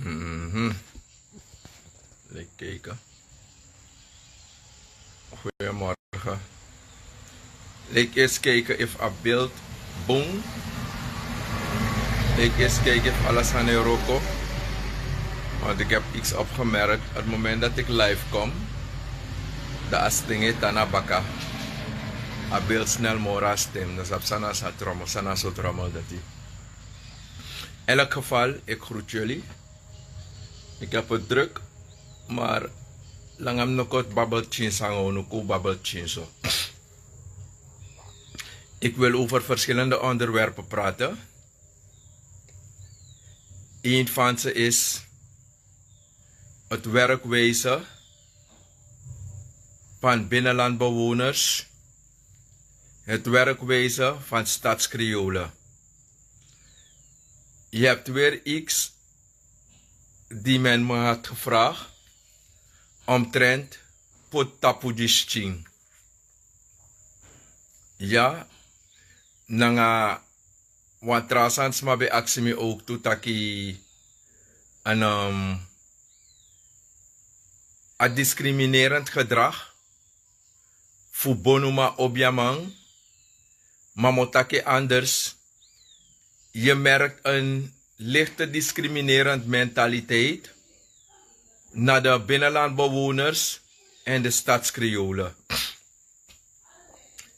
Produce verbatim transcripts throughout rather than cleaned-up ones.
Mhm. Laat kijken. Goedemorgen. Laat ik eerst kijken of a beeld boom. Laat ik eerst kijken of alles aan de roko. Want ik heb iets opgemerkt. Het moment dat ik live kom, dan als dingen dan naar baka. A beeld snel mora stem. Dan sap sana sa trommel, sana so trommel dat die. In elk geval, ik groet jullie. Ik heb het druk, maar langam no kot babbeltjin sango no ko babbeltjin so. Ik wil over verschillende onderwerpen praten. Een van ze is het werkwijze van binnenlandbewoners, het werkwijze van stadskriolen. Je hebt weer iets die men me had gevraagd omtrent put tapu disi skin. Ya, nanga wan tra sani sma ben aksi mi ook tu taki, en, ehm, a discriminerend gedrag fu Bonuma Obiaman, ma mi o taki anders. Je merkt een lichte discriminerend mentaliteit naar de binnenlandbewoners en de stadskriolen.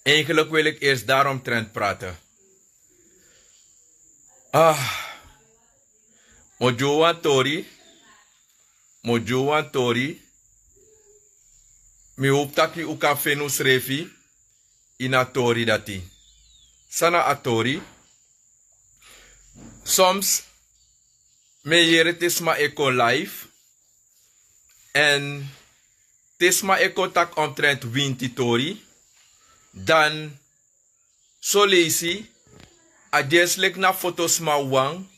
Eigenlijk wil ik eerst daaromtrent praten. Ah, mi o gi wan tori, mi o gi wan tori. Mi hoop taki un kan feni unsrefi ini a tori dati. San na a tori? Soms mi e yere te sma e kon live, èn te sma e kon taki omtrent winti tori, dan soleisi a dyesi leki na fotosma wan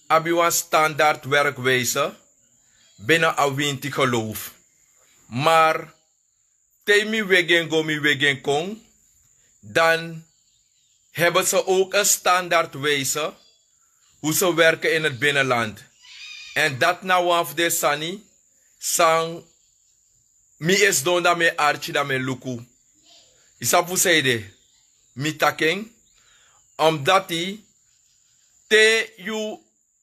abi wan standard werkwijze binnen a winti geloof. Maar te mi wegen go, mi wegen kon, dan hebben ze ook een standaardwijze hoe ze werken in het binnenland. En dat na wan fu den sani san mi e sidon dan mi e arki dan mi e luku. Yu sabi fu san ede mi taki en? Omdati te yu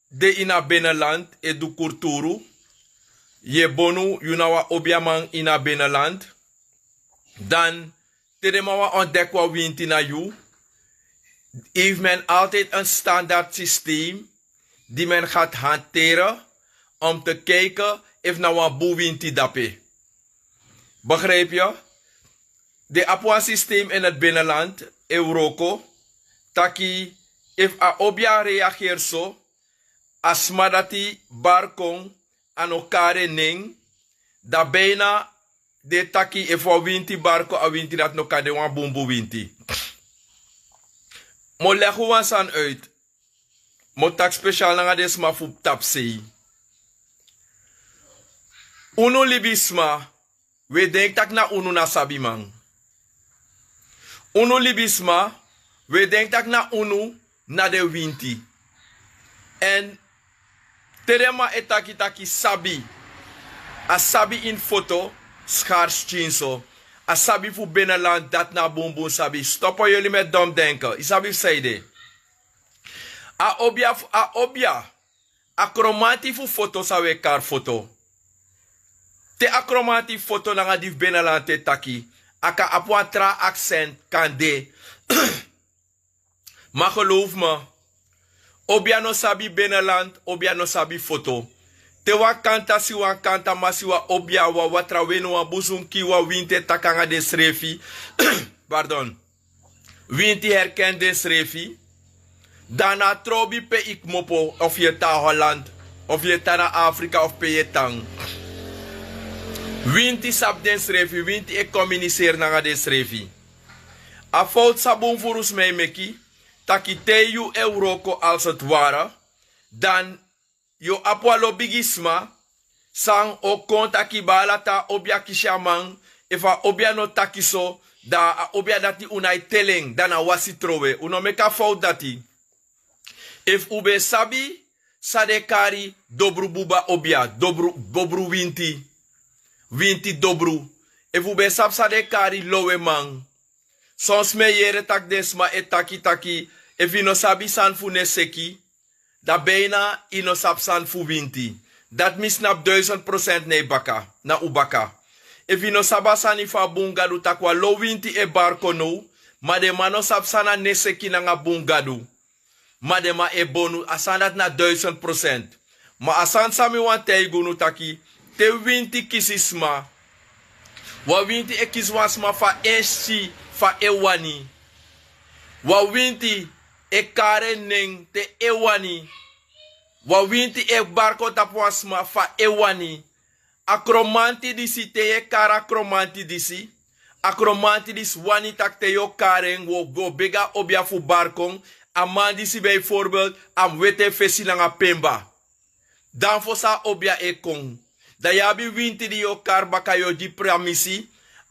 de ini a binnenland e du kurturu, yu e bonu, yu na wan obiaman ini a binnenland, dan te den man wani ontdek wan winti na yu, heeft men altijd een standaard systeem die men gaat hanteren om te kijken efu na wan bun winti dape. Begrijp je? Den abi wan systeem in het binnenland, e wroko taki efu a obia reageer so, a sma dati bari kon, a no kari en nen, dan bijna den e taki efu wan winti bari kon, a winti dati no kan de wan bunbun winti. Mi o legi un wan sani uit. Mi o taki spesial nanga den sma fu tapu sei. Unu libisma, wi e denki taki na unu na sabiman. Unu libisma, wi e denki taki na unu na den winti. Èn te den man e taki taki sabi, a sabi ini foto, skari skin so, a sabi fu binnenland, dati na bunbun sabi. Stop o yuli mi e dom denken. Yu sabi fu san ede? A obia fu, a obia, a kromanti fu foto san wi e kari foto. Te a kromanti fu foto nanga di fu binnenland e taki, a kan abi wan tra accent, kan de. Ma geloof mi, obia no sabi binnenland, obia no sabi foto. Te wan kanta si wan kanta, ma si wan obia, wan watra wenu, wan busun ki, wan winti e taki nanga densrefi. Pardon. Winti herken densrefi. Dan na a trobi pe yu kmopo, of yu e tan na Holland, of yu e tan na Afrika, of pe yu e tan. Winti sabi densrefi, winti e kominiseri nanga densrefi. A fowtu san bun furu sma e meki, taki te yu e wroko als het ware, dan yu o abi wan lo bigisma san o kon taki baala, te a obia kisi a man, efu a obia no taki so, dan a obia dati un nai teli en, dan na wasi trowe. Un no meki a fowtu dati. Efu un ben sabi san den e kari dobru buba obia, dobru dobru winti. Winti dobru. Efu un ben sabi san den e kari loweman. Sonsi mi e yere tak' den sma e taki taki, efu yu no sabi sani fu neseki, dan beina yu no sabi sani fu winti. Dati mi snapu duisend prosent na yu baka, na un baka. Efu yu no sabi a sani fu a bun gadu tak' wan low winti e bari kon now, ma den man no sabi san na neseki nanga bun gadu. Ma den man e bonu a sani dati na duisend prosent. Ma a sani san mi wani taigi unu taki, te winti kisi sma, wan winti e kisi wan sma fu a en si, fu a en wani. Wan winti e kari en nen te en wani. Wan winti e bari kon tapu wan sma fu a en wani. A kromanti disi, te yu e kari a kromanti disi, a kromanti disi wani tak' te yu o kari en, wi o begi a obia fu bari kon. A man disi bijvoorbeeld a mus weti en fesi nanga pemba. Dan fosi a obia e kon, dan yu abi winti di yu o kari baka, yu o gi pramisi.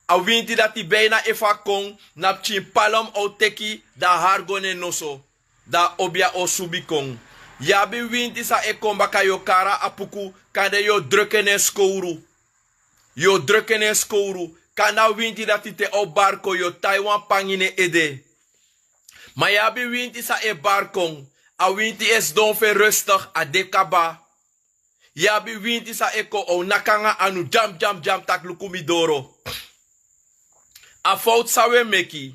A winti dati beina efu a kon, na pikin palom a o teki, dan a hari go na en noso. Dan a obia o subi kon. Yu abi winti san e kon baka, yu o kari a apuku, kande yu o dreki en na en skowru. Yu o dreki en na en skowru. Kande a winti dati te a o bari kon, yu o tai wan pangi na en ede. Ma yu abi winti san e bari kon, a winti e sidon fu en rustig, a de kaba. Yu abi winti san e kon, a o naki nanga anu dyam dyam dyam tak' luku mi doro. A fowtu san un e meki,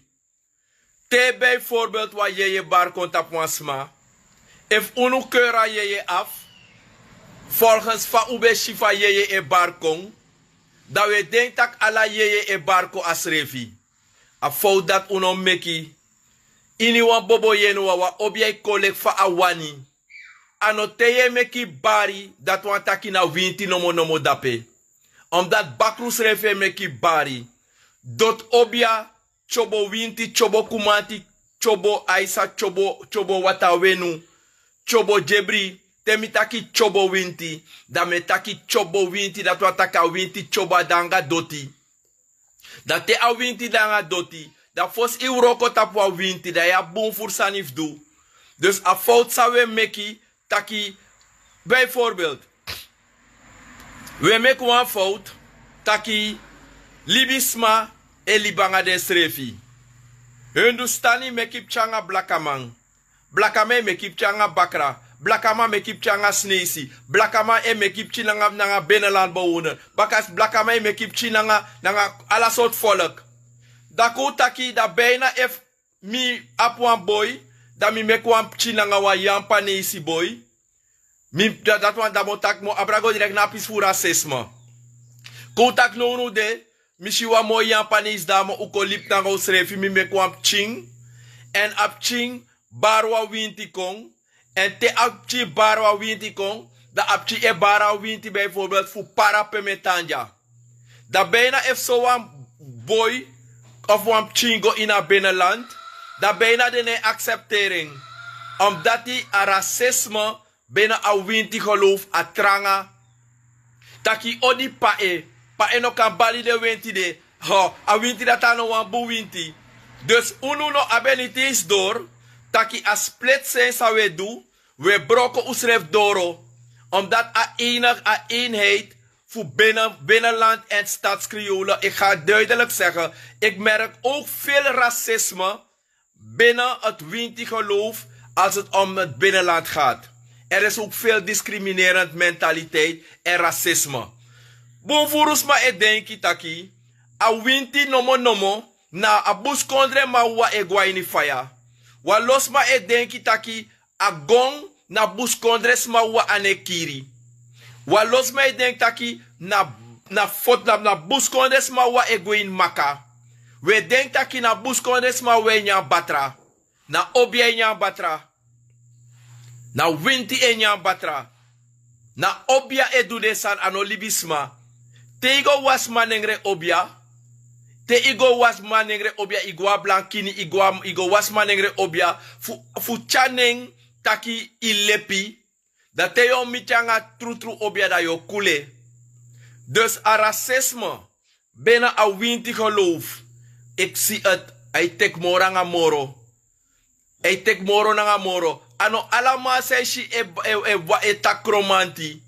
te bijvoorbeeld wan yeye bari kon tapu wan sma, efu unu keuru a yeye afu, volgens fa un ben si fa yeye e bari kon, dan un e denki tak' ala yeye e bari kon a srefi. A fowtu dati un no mus meki. Ini wan bobo yeye, no, wawan obia e kon leki fa a wani. A no te yu e meki bari dati wani taki na winti nomo nomo dape. Omdati bakru srefi e meki bari. Doti obia, tyobo winti, tyobo kumanti, tyobo aisa, tyobo tyobo wata wenu, tyobo dyebri. Te mi taki tyobo winti, dan mi e taki tyobo winti, dati wani taki a winti tyobo, a de nanga doti. Dan te a winti de nanga doti, dan fosi yu wroko tapu a winti, dan yu abi bun furu sani fu du. Dus a fowtu san un e meki, taki, bijvoorbeeld, un e meki wan fowtu taki libisma e libi nanga densrefi. Hindustani meki pikin nanga blakaman. Blakaman e meki pikin nanga bakra. Blakaman meki pikin nanga sneisi. Blakaman e meki pikin nanga nanga benelandbewona. Baka blakaman e meki pikin nanga nanga ala sortu folk. Dan kon un taki, dan beina efu mi abi wan boi, dan mi meki wan pikin nanga wan yampanesi boi. Mi dati wani dati mi o taki, mi o abra go direkt na a pisi fu rasisme. Kon un taki nownow de, mi si wan moi yampanesi dama, un kon libi nanga unsrefi, mi meki wan pikin. Èn a pikin bari wan winti kon. Èn te a pikin bari wan winti kon, dan a pikin e bari a winti bijvoorbeeld fu para pe mi e tan dya. Dan beina efu sowan boi of wan pikin go ini a beneland, dan beina den no e aksepteri en. Omdati a rasisme bina a winti geloof a tranga. Taki odi pae, pae no kan bali den winti de. Ho, a winti dati a no wan bun winti. Dus unu no abi en niti eens dori taki a splitsin san un e du, un e broko unsrefi doro. Omdati a enig a eenheid fu bina binaland èn stadskriole, ik ga duidelik segi, ik merk ook veel rasisme binnen het winti geloof als het om het binnenland gaat. Er is ook veel discriminerend mentaliteit en rasisme. Bun furu sma e denki taki a winti nomo nomo na a buskondre man wawan e go a ini faya. Wan lo sma e denki taki a gon na buskondre sma wawan a no e kiri. Wan lo sma e denki taki na na fot na na buskondre sma wawan e go ini maka. Un e denki taki na buskondre sma wawan e nyan batra. Na obia e nyan batra. Na winti e nyan batra. Na obia e du den sani, a no libisma. Te yu go wasi manengre obia, te yu go wasi manengre obia, yu go a blankini, yu go a yu go wasi manengre obia fu fu tyari nen taki yu lepi. Dan te yu o miti nanga trutru obia dan yu o kule. Dus a rasisme bina a winti geloof, eki si eti a e teki moro nanga moro. A e teki moro nanga moro. A no ala man san e si e e e e taki kromanti.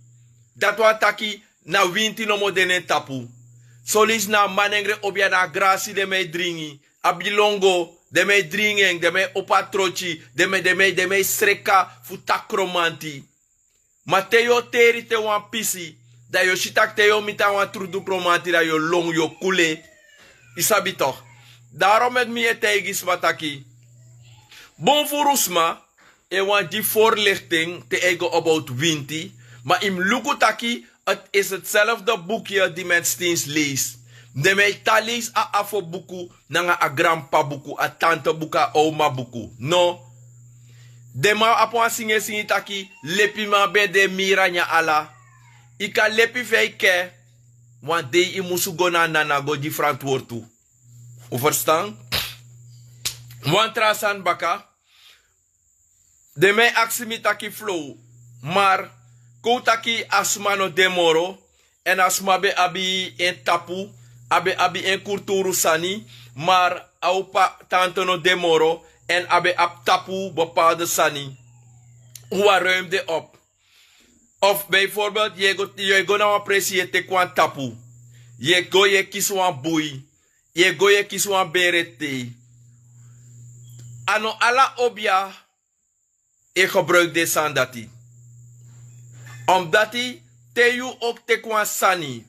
Dati wani taki na winti nomo de na en tapu. Son leisi na a manengre obia na a grasi den man e dringi. A bilongo den man e dringi en, den man e opo a trotyi, den man den man den man e sreka fu taki kromanti. Ma te yu o teri te wan pisi, dan yu o si tak' te yu o miti a wan trudu kromanti dan yu o lon yu o kule. Yu sabi tok'? Darom meki mi e taigi sma taki bun furu sma e wani gi vorlichting te a e go about winti. Ma yu mus luku taki het is hetzelfde boekje di men steeds lees. Den men e tan lees a afo buku nanga a granp'pa buku a tante buku a oma buku no. Den man abi wan singi e singi taki lepiman ben de miri a nyan ala. Yu kan lepi fu en yu ken. Wan dei yu musu go na a nana go gi frantwortu. Un ferstan? Wan tra sani baka. Den man e aksi mi taki flow. Mar kon un taki a sma no de moro. Èn a sma ben abi en tapu. A ben abi en kurturu sani. Mar a opa tante no de moro. Èn a ben abi tapu bepaalde sani. Un wani ruim den op. Of bijvoorbeeld yu e go yu e go na wan presi yu e teki wan tapu. Yu e go yu e kisi wan bui. Yu e go yu e kisi wan bere tei. A no ala obia e gebruiki den sani dati. Omdati te yu oki teki wan sani,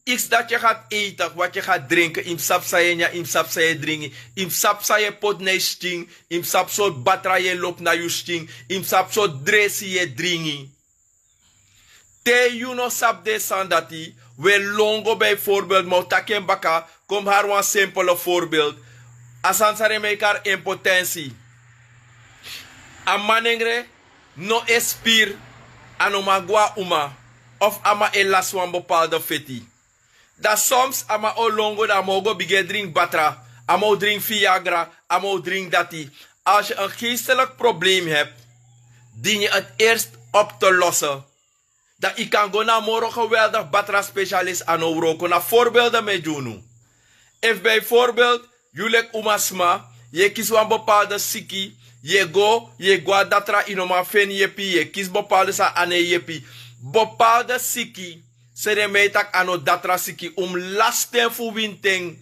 iksi dati yu e gati eiti, wati yu e gati drinki, yu mus sabi san yu e nyan, yu mus sabi san yu e dringi, yu mus sabi san yu e poti na yu skin, yu mus sabi sortu batra yu e lobi na yu skin, yu mus sabi sortu dresi yu e dringi. Te yu no sabi den sani dati, wi e lon go bijvoorbeeld ma un taki en baka. Kon mi hari wan simpele voorbeeld. A sani san den meki hari impotensi. A manengre no e spiri. A no man go na uma. Of a man e lasi wan bepaalde feti. Dan soms a man o lon go dan a man o go bigin e dringi batra. A man o dringi fiagra. A man o dringi dati. Als yu en geesteliki probleem hebi, dini yu en eerst op te losi. Dan yu kan go na a moro geweldigi batra spesialis a no wroko na voorbeelde mi e gi unu. Efu bijvoorbeeld yu leki umasma, yu e kisi wan bepaalde siki, yu e go yu e go na datra yu no man feni yepi yu e kisi bepaalde sani a no e yepi. Bepaalde siki, sede mi e taki a no datra siki un mus lasi ten fu wini ten.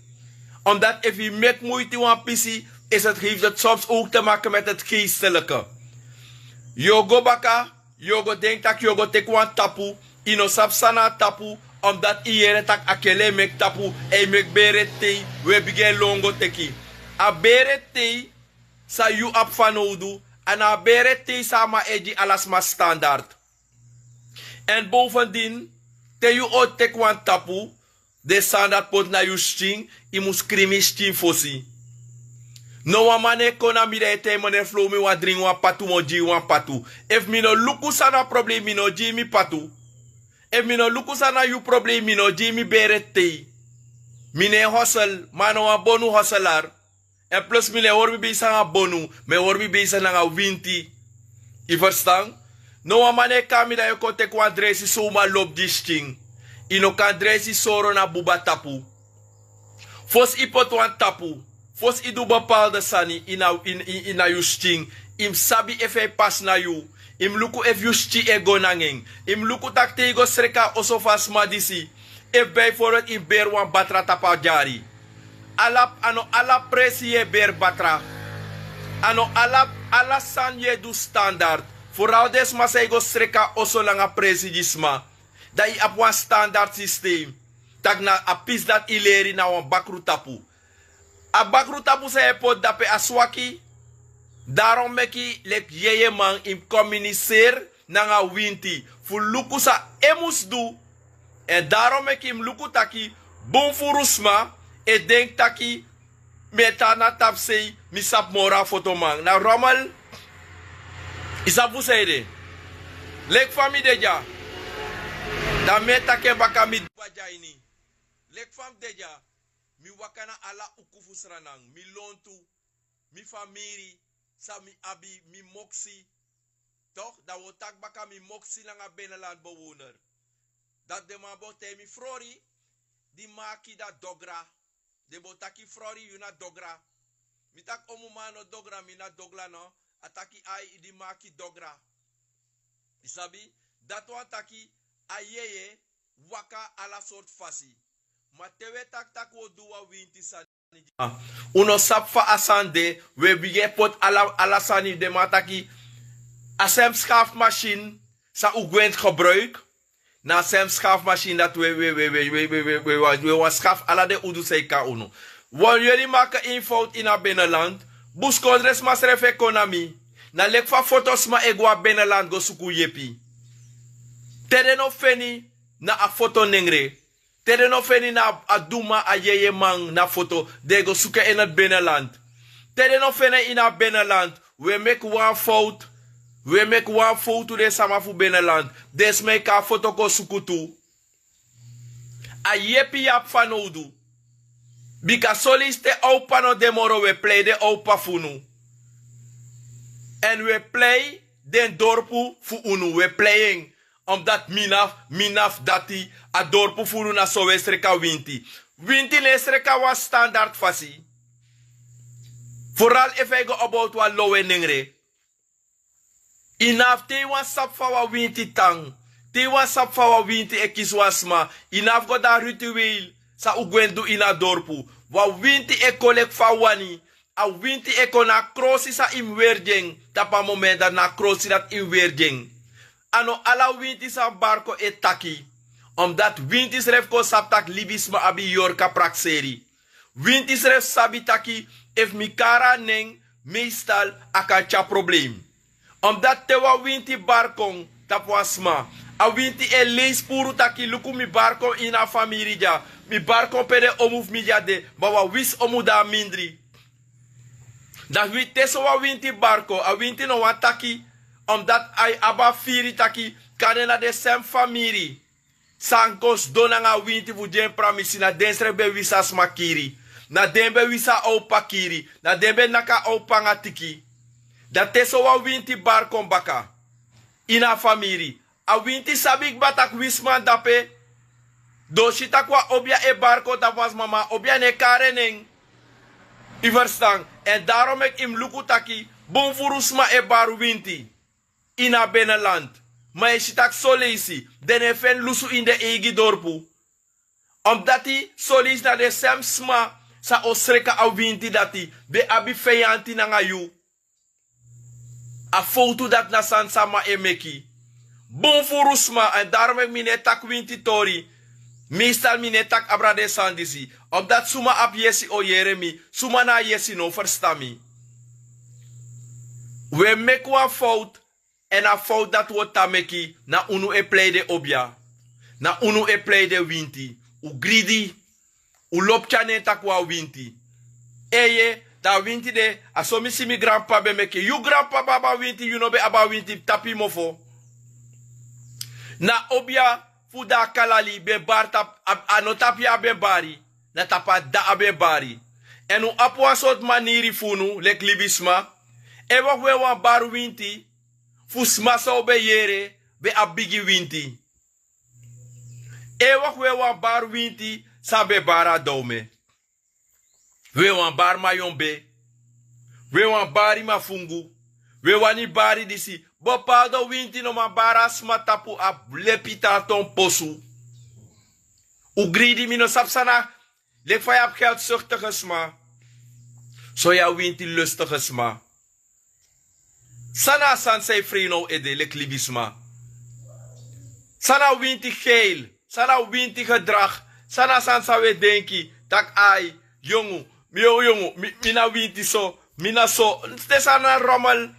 Omdati efu yu meki muiti wan pisi, esi eti heifi dati soms owk te maki meti eti geesteliki. Yu o go baka, yu o go denki tak' yu o go teki wan tapu. Yu no sabi san na a tapu. Omdati yu yere tak' a kele e meki tapu, èn yu meki bere tei. Wi e bigin e lon go teki a bere tei. San yu abi fanowdu, a na a bere tei san a man e gi ala sma standard. Èn bowfendin, te yu o teki wan tapu, den sani dati poti na yu skin. Yu mus krimi yu skin fosi. No wan man no e kon na mi dan e taigi mi ne flow mi wani dringi wan patu mi o gi yu wan patu. Efu mi no luku san na problem mi no gi yu mi patu. Efu mi no luku san na yu problem mi no gi yu mi bere tei. Mi no e hosel ma a no wan bonu hoselar. Èn plus mi no e hori mi beisi nanga bonu, mi e hori mi beisi nanga winti. Yu ferstan? No wan man no e kon na mi dan yu o kon teki wan dresi sow man lobi gi skin. Yu no kan dresi soro na buba tapu. Fosi yu poti wan tapu, fosi yu du bepaalde sani ini a ini ini ini a yu skin, yu mus sabi efu a e pasi na yu. Yu mus luku efu yu skin e go nanga en. Yu mus luku tak' te yu go sreki a oso fu a sma disi, efu bifo roti yu mus beri wan batra tapu a dyari. Ala a no ala presi yu e beri batra. A no ala ala sani yu e du standard. Foral den sma san e go sreki a oso nanga presi gi sma. Dan yu abi wan standard sistem. Tak' na a pisi dati yu leri na wan bakru tapu. A bakru tapu san yu e poti dape a swaki. Darom meki leki yeyeman yu mus kominiseri nanga winti fu luku san en mus du. Èn darom meki yu mus luku taki bun furu sma e denki taki mi e tan na tapusei mi sabi moro a fotoman na romel. Yu sabi fu san ede? Leki fa mi de dya, dan mi e taki en baka mi dwa dya ini. Leki fa mi de dya, mi waka na ala uku fu sranan, mi lontu, mi famiri, san mi abi, mi moksi. Tok' dan wi o taki baka mi moksi nanga beneland bewoner. Dati den man ben o taigi mi frori, di maki dati dogra. Den ben o taki frori yu na dogra. Mi taki omu man no dogra mi na dogla no. a taki ai, i di maki dogra. I sabi, dati wan taki a yeye waka ala sortu fasi. Ma te wi e taki tak' wi o du wan winti sani. Un no sabi fa a sani de. Wi e bigin e poti ala, ala sani den man taki a sem skafmasin san un gwenti gebruik. Na a sem skafmasin dati wi e, wi e, wi e, wi e, wi e, wi e, wi e, wi e, wi e wan skafu ala den udu san e kon na unu. Wan yeri maki en fowtu ini a beneland. Buskondresma srefi e kon na mi. Na leki fa fotosma e go a beneland go suku yepi. Te den no feni na a foto nengre. Te den no feni na a duma, a yeyeman na foto, den e go suku en ini a beneland. Te den no feni en ini a beneland, wi e meki wan fowtu. Wi e meki wan fowtu, den sama fu beneland. Den sma e kon a foto kon suku tu. A yepi yu abi fanowdu. Bika soleisi te owpa no de moro, wi e plei den owpa fu unu. Èn wi e plei den dorpu fu unu, wi e plei en. Omdat mi na, mi na fu dati, a dorpu fu unu na so wi e sreka winti. Winti no e sreka wan standard fasi. Vooral efu a e go about wan lowe nengre. I no abi te i wani sabi fa wan winti tan. Te i wani sabi fa wan winti e kisi wan sma, i no abi go na a ritueel san un gwenti du ini a dorpu. Wan winti e kon leki fa a wani. A winti e kon na a krosi san i mus weri gi en. Tapu a momenti dati na a krosi dati i mus weri gi en. A no ala winti san bari kon e taki. Omdat winti srefi kon sabi tak' libisma abi yorka prakseri. Winti srefi sabi taki efu mi kari a nen, meestal a kan tyari problem. Omdat te wan winti bari kon tapu wan sma, a winti e leisi puru taki luku, mi bari kon ini a famiri dya, mi bari kon pe den omu fu mi dya de, ma wan wisi omu de a mindri. Dan wi, te so wan winti bari kon, a winti no wani taki, omdat a e abi a firi taki kande na den sem famiri san kon sidon nanga a winti fu gi en pramisi, na den srefi ben wisi a sma kiri, na den ben wisi a owpa kiri, na den ben naki a owpa nanga tiki. Dan te so wan winti bari kon baka ini a famiri, a winti sabi kba tak' wi sma de ape. Den o si tak' wan obia e bari kon tapu wan sma, ma a obia no e kari en nen. I ferstan? Èn daron meki i mus luku taki bun furu sma e bari winti ini a beneland. Ma yu e si tak' son leisi den no e feni lusu ini den eigi dorpu. Omdati son leisi na den sem sma san o sreka a winti dati, den abi feyanti nanga yu. A fowtu dati na sani san a man e meki. Bun furu sma, èn daron meki mi no e taki winti tori. Meestal mi no e taki abra den sani disi. Omdati suma abi yesi o yere mi, suma na a yesi no ferstan mi. Wi e meki wan fowtu, èn a fowtu dati wi o tan meki, na unu e plei den obia. Na unu e plei den winti. Un gridi. Un lobi tyari nen taki wan winti. Eeye, dan a winti de, a so mi si mi granpapa ben meki. Yu granpapa ben abi a winti, yu no ben abi a winti tapu yu mofo. Na obia fu Dakalali ben bari tapu, a, a no tapu yu a ben bari, na tapu a dda a ben bari. Èn un abi wan sortu maniri fu unu, leki libisma. Efu wi e wani bari winti, fu sma san un ben yere, ben abi bigi winti. Efu wi e wani bari winti, san ben bari a dowme. Wi e wani bari mayombe. Wi e wani bari mafungu. Wi e wani bari disi. Bepaalde winti no man bari a sma tapu a lepi, te a ton posu. Un gridi, mi no sabi san na, leki fa yu abi geldzuchtige sma, so yu abi winti lustige sma. San na a sani san e frei na un ede leki libisma? San na winti geil? San na winti gedrag? San na a sani san wi e denki taki ai, yongu, mi yongu, yongu, mi, mi na winti so, mi na so. Den sani na rommel.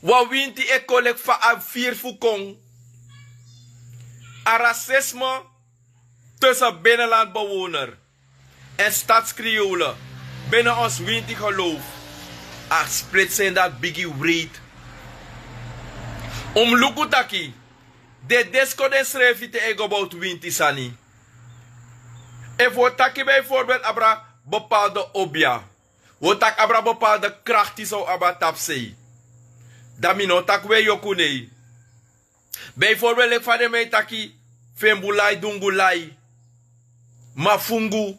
Wan winti e kon leki fa a firi fu kon. A racisme tussen binnenlandbewoner en stadskriolen binnen ons winti geloof. A splitsing dati bigi wreed. Un mus luku taki den deskondensrefi te e go bowtu winti sani. Efu un o taki bijvoorbeeld abra bepaalde obia, un o taki abra bepaalde krakti san un abi na tapusei, dan mi no o taki un e yoku nei. Bijvoorbeeld leki fa den man e taki fembulai, dungulai, mafungu.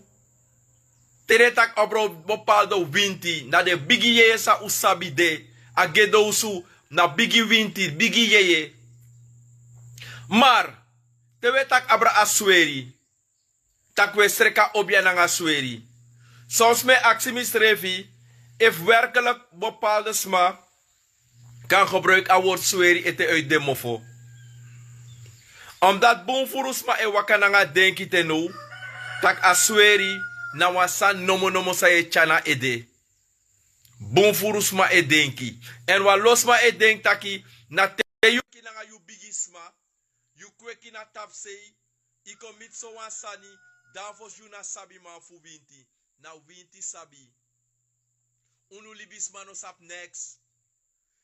Te den taki abra bepaalde winti, na den bigi yeye san un sabi de. A gedowsu, na bigi winti, bigi yeye. Mar te un e taki abra a sweri, tak' un e sreka obia nanga sweri. Soms mi e aksi misrefi efu werkelijk bepaalde sma kan gebruiki a wortu sweri ete uit den mofo. Omdat bun furu sma e waka nanga denki te now, tak' a sweri na wan sani nomonomo san yu e tyari na ede. Bun furu sma e denki. Èn wan lo sma e denki taki na te yu kweki nanga yu bigi sma, yu kweki na tapusei, yu kon miti sowan sani, dan fosi yu na sabiman fu winti. Na winti sabi. Unu libisma no sabi neks.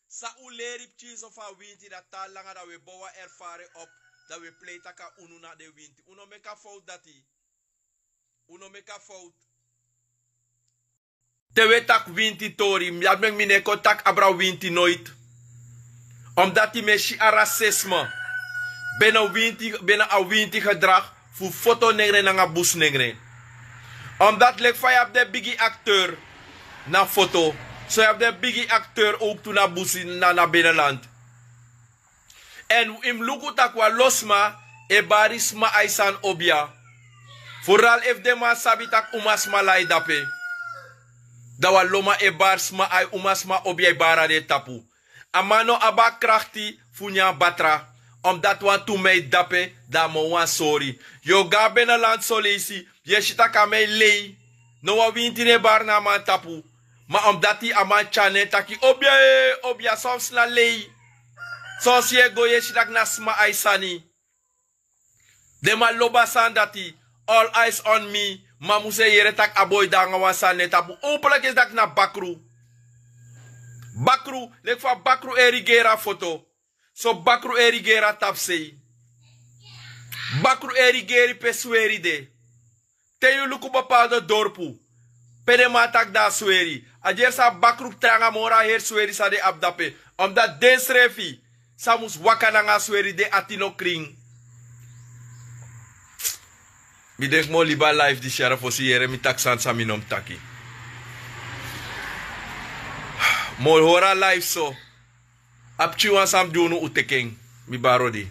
San un leri pikinso fu a winti, dati tan langa dan un e bow wan erfari en op, dan un e plei taki a unu na den winti. Un no meki a fowtu dati. Un no meki a fowtu. Te un e taki winti tori, dati meki mi no e kon taki abra winti noiti. Omdati mi e si a rasisme bena winti, bena a winti gedrag fu foto nengre nanga busi nengre. Omdati leki fa yu abi den bigi akteur na foto, so yu abi den bigi akteur owktu na busi na na beneland. Èn yu mus luku tak' wan lo sma e bari sma ai sani obia. Fural efu den man sabi tak' umasma lai dape, dan wan lo man e bari sma ai, umasma obia e bari na den tapu. A man no abi a krakti fu nyan batra. Omdati wantu mei dape, dan a man wan sori. Yu o go na beneland soleisi, yu e si tak' a mei lei. No wan winti no e bari na a man tapu. Ma omdati a man tyari nen taki obia e, obia, sonsi na lei. Sonsi yu e go yu e si tak' na sma ai sani. Den man lobi a sani dati. All eyes on me. Ma musu e yere tak' a boi de nanga wan sani na en tapu. Un pleki e si tak' na bakru. Bakru, leki fa bakru e rigeri a foto, so bakru e rigeri a tapusei. Bakru e rigeri pe sweri de. Te yu luku bepaalde dorpu, pe den man taki dan a sweri, a dyersi a bakru tranga moro a heri sweri san den abi dape. Omdati densrefi san mus waka nanga a sweri, den ati no krin. Mi denki mi o libi a life disi yara fosi yu yere mi taki sani san mi no mus taki. Mi o hori a life so. A pikinwan san mi gi unu, un teki en. Mi bari odi.